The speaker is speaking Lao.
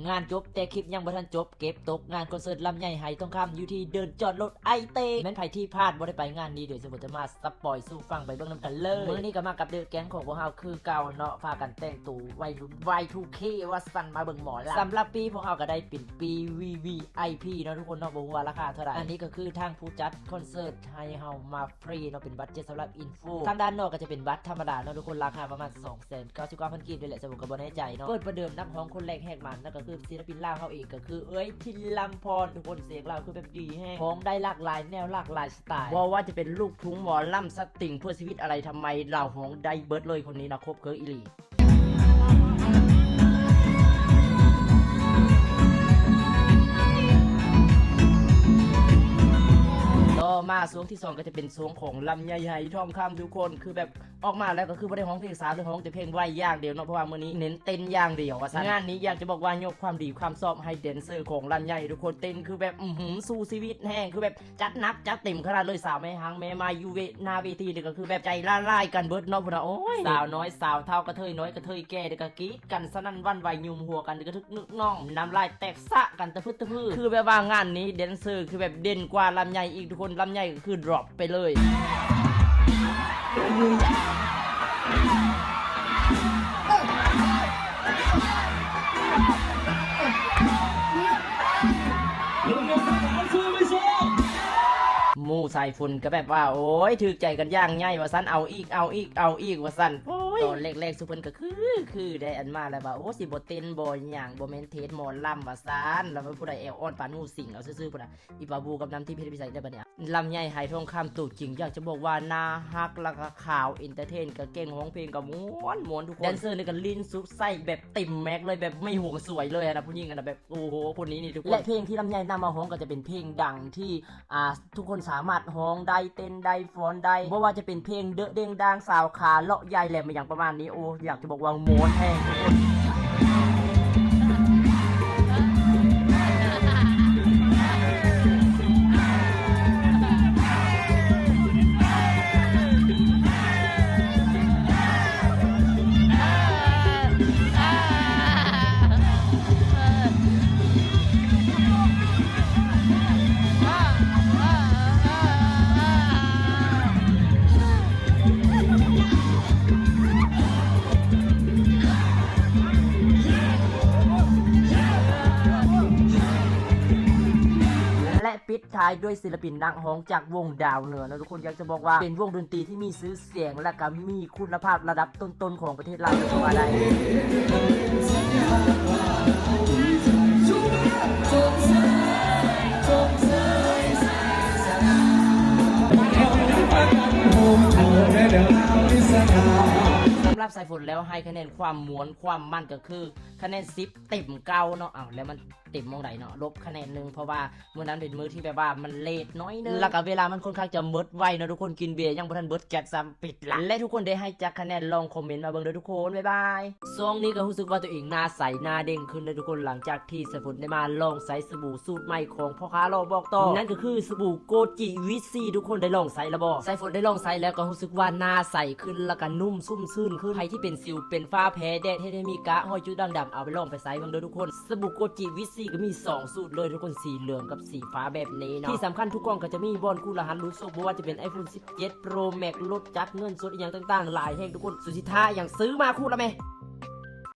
ງານຈົບແຕ່ຄລິບຍັງບໍ່ທັນຈົບ ເກັບຕົກງານຄອນເສີດລຳໄຍ ໄຫທອງຄຳ ຢູ່ທີ່ເດີ່ນຈອດລົດໄອເຕ ແມ່ນໃຜທີ່ພາດບໍ່ໄດ້ໄປງານນີ້ ດຽວສະບຸນຈະມາສະປອຍສູ່ຟັງ ໄປເບິ່ງນຳກັນເລີຍ. ມື້ນີ້ກໍມາກັບເດີແກ໊ງຂອງພວກເຮົາຄືເກົ່າເນາະ ພາກັນແຕ່ງໂຕໄວລຸ້ນ ວາຍທູເຄ ວ່າຊັ້ນ ມາເບິ່ງໝໍລຳ. ສຳລັບປີ້ພວກເຮົາກໍໄດ້ເປັນປີ້ວີວີໄອພີເນາະທຸກຄົນເນາະ ບໍ່ຮູ້ວ່າລາຄາເທົ່າໃດ. ອັນນີ້ກໍຄືທາງຜູ້ຈັດຄອນເສີດໃຫ້ເຮົາມາຟຣີເນາະ ເປັນບັດເຈັດສຳລັບອິນ ທາງດ້ານນອກກໍຈະເປັນບັດທຳມະດາເນາະທຸກຄົນ ລາຄາປະມານສອງແສນເກົ້າສິບເກົ້າພັນກີບນີ້ແຫຼະ ສະບຸນກໍບໍ່ແນ່ໃຈເນາະ. ເປີດປະເດີມນັກຮ້ອງຄົນແລກແຫກມານ ນັ້ນກໍຄືສິລະປິນລາວເຮົາເອງ ກໍຄືເອື້ອຍ ທິນລຳພອນ ທຸກຄົນ. ສຽງລາວຄືແບບດີແຮງ ຮ້ອງໄດ້ຫຼາກຫຼາຍແນວ ຫຼາກຫຼາຍສະໄຕ ບໍ່ວ່າຈະເປັນລູກທຸງ ໝໍລຳ ສະຕິງ ເພື່ອຊີວິດ ອະໄລທຳໄມ ລາວຮ້ອງໄດ້ເບິດເລີຍ ຄົນນີ້ນະ ຄົບເຄີອີ່ຫຼີ. ຕໍ່ມາຊ່ວງທີສອງ ກໍຈະເປັນຊ່ວງຂອງລຳໄຍ ໄຫທອງຄຳ ທຸກຄົນ ຄືແບບ ອອກມາແລ້ວກໍຄືບໍ່ໄດ້ຮ້ອງເພງຊ້າ ຫຼືຮ້ອງແຕ່ເພງໄວຢ່າງດຽວເນາະ ເພາະວ່າມື້ນີ້ເນັ້ນເຕັ້ນຢ່າງດຽວວ່າຊັ້ນ. ງານນີ້ຢາກຈະບອກວ່າຍົກຄວາມດີຄວາມຊອບໃຫ້ແດນເຊີຂອງລຳໄຍ ທຸກຄົນ ເຕັ້ນຄືແບບ ອືຫື ສູ້ຊີວິດແຮງ ຄືແບບຈັດໜັກຈັດເຕັມຂະໜາດເລີຍ. ສາວແມ່ຮັງແມ່ມາຢູ່ເວ ໜ້າເວທີນີ້ກໍຄືແບບໃຈລະລາຍກັນເບິດເນາະພຸ້ນນະ. ໂອ້ຍ ສາວນ້ອຍສາວເຖົ້າ ກະເທີຍນ້ອຍກະເທີຍແກ່ ແລ້ວກໍກຣີດກັນສະໜັ່ນຫວັ່ນໄຫວ ຍຸມຫົວກັນ ແລ້ວກໍທຶກນຶກນ້ອງ ນ້ຳລາຍແຕກ ສະກັນຕະພຶດຕະພື ຄືແບບວ່າງານນີ້ແດນເຊີຄືແບບເດັ່ນກວ່າລຳໄຍອີກ ທຸກຄົນ. ລຳໄຍກໍຄືດຣອບໄປເລີຍ. ໝູ່ສາຍຝົນກໍແບບວ່າ ໂອ້ຍ ຖືກໃຈກັນຢ່າງໃຫຍ່ວ່າຊັ້ນ ເອົາອີກ ເອົາອີກ ເອົາອີກວ່າຊັ້ນ. ໂອ້ຍ ຕອນແລກໆ ຊຸເພິ່ນກໍຄື ຄືໄດ້ອັນມາແລ້ວວ່າ ໂອ້ ຊິບໍ່ເຕັ້ນບໍ່ຫຍັງ ບໍ່ແມ່ນເທດໝໍລຳວ່າຊັ້ນ ແລ້ວຜູ້ໃດແອວອ່ອນປານໝູສິງ ເອົາຊື່ໆ ພຸ້ນນະ. ອີປາບູກັບນ້ຳທິບເຮັດໄປໃສໄດ້ບາດນີ້? ລຳໄຍ ໄຫທອງຄຳ ໂຕຈິງ ຢາກຈະບອກວ່າໜ້າຮັກ ແລ້ວກໍຂາວ ເອັນເຕີເທນກໍເກັ່ງ ຮ້ອງເພງກໍມ່ວນໆ ທຸກຄົນ. ແດນເຊີນີ້ກໍຫຼິ້ນສຸດ ໃສ່ແບບເຕັມແມັກເລີຍ ແບບໄມ່ຫົວສວຍເລີຍນະ ຜູ້ຍິງຫັ້ນນະ ແບບ ໂອ້ໂຫ ຄົນນີ້ນີ້ ທຸກຄົນ. ແລະ ເພງທີ່ລຳໄຍນຳມາຮ້ອງກໍຈະເປັນເພງດັງທີ່ ອ່າ ທຸກຄົນສາມາດຮ້ອງໄດ້ ເຕັ້ນໄດ້ ຟ້ອນໄດ້ ບໍ່ວ່າຈະເປັນເພງເດີະເດັ່ງດາງ ສາວຂາເລາະ ຍາຍແຫຼມ ອີຫຍັງປະມານນີ້ ໂອ້ ຢາກຈະບອກວ່າມ່ວນແຮງທຸກຄົນ. ແລະ ປິດທ້າຍດ້ວຍສິລະປິນນັກຮ້ອງຈາກວົງດາວເໜືອເນາະທຸກຄົນ. ຢາກຈະບອກວ່າເປັນວົງດົນຕີທີ່ມີຊື່ສຽງ ແລະ ກໍມີຄຸນນະພາບລະດັບຕົ້ນໆຂອງປະເທດລາວເລີຍກໍວ່າໄດ້. ສຳລັບສາຍຝົນແລ້ວໃຫ້ຄະແນນຄວາມມ່ວນຄວາມມັນກໍຄືຄະແນນສິບເຕັມເກົ້າເນາະ. ເອົ້າ ແລ້ວມັນເຕັມໝ່ອງໃດເນາະ? ລົບຄະແນນໜຶ່ງ ເພາະວ່າ ມື້ນັ້ນເປັນມື້ທີ່ແບບວ່າມັນເລດໜ້ອຍໜຶ່ງ ແລ້ວກໍເວລາມັນຄ່ອນຂ້າງຈະໝົດໄວເນາະທຸກຄົນ. ກິນເບຍຍັງບໍ່ທັນເບິດ ແກັດຊ້ຳປິດລະ. ແລະ ທຸກຄົນໄດ້ໃຫ້ຈັກຄະແນນ? ລອງຄອມເມັນມາເບິ່ງເດີ້ທຸກຄົນ. ບາຍບາຍ. ຊ່ວງນີ້ກໍຮູ້ສຶກວ່າຕົວເອງໜ້າໃສໜ້າເດັ່ງຂຶ້ນເດີ້ທຸກຄົນ ຫຼັງຈາກທີ່ສາຍຝົນໄດ້ມາລອງໃຊ້ສະບູສູດໃໝ່ຂອງພໍ່ຄ້າຫຼໍ່ບອກຕໍ່ ນັ້ນກໍຄືສະບູໂກຈິວິດຊີ. ທຸກຄົນໄດ້ລອງໃຊ້ແລ້ວບໍ່? ສາຍຝົນໄດ້ລອງໃຊ້ແລ້ວກໍຮູ້ສຶກວ່າໜ້າໃສຂຶ້ນ ແລ້ວກໍນຸ້ມຊຸ່ມຊື່ນຂຶ້ນ. ໃຜທີ່ເປັນສິວເປັນຟ້າແພ້ແດດ ເຮັດໃຫ້ມີກະ ຮອຍຈຸດດ່າງດຳ ເອົາໄປລອງໄປໃຊ້ເບິ່ງເດີ້ທຸກຄົນ. ສະບູໂກຈິວິດຊີກໍມີສອງສູດເລີຍທຸກຄົນ ສີເຫຼືອງກັບສີຟ້າແບບນີ້ເນາະ. ທີ່ສຳຄັນທຸກກ່ອງກໍຈະມີບ່ອນຄູດລະຫັດລຸ້ນໂຊກ ບໍ່ວ່າຈະເປັນໄອໂຟນສິບເຈັດໂປຣແມັກ ລົດຈັກ ເງິນສົດ ອີ່ຫຍັງຕ່າງໆ ຫຼາຍແຮງທຸກຄົນ. ສຸດຊິທ້າຫຍັງ ຊື້ມາຄູດລະແມ.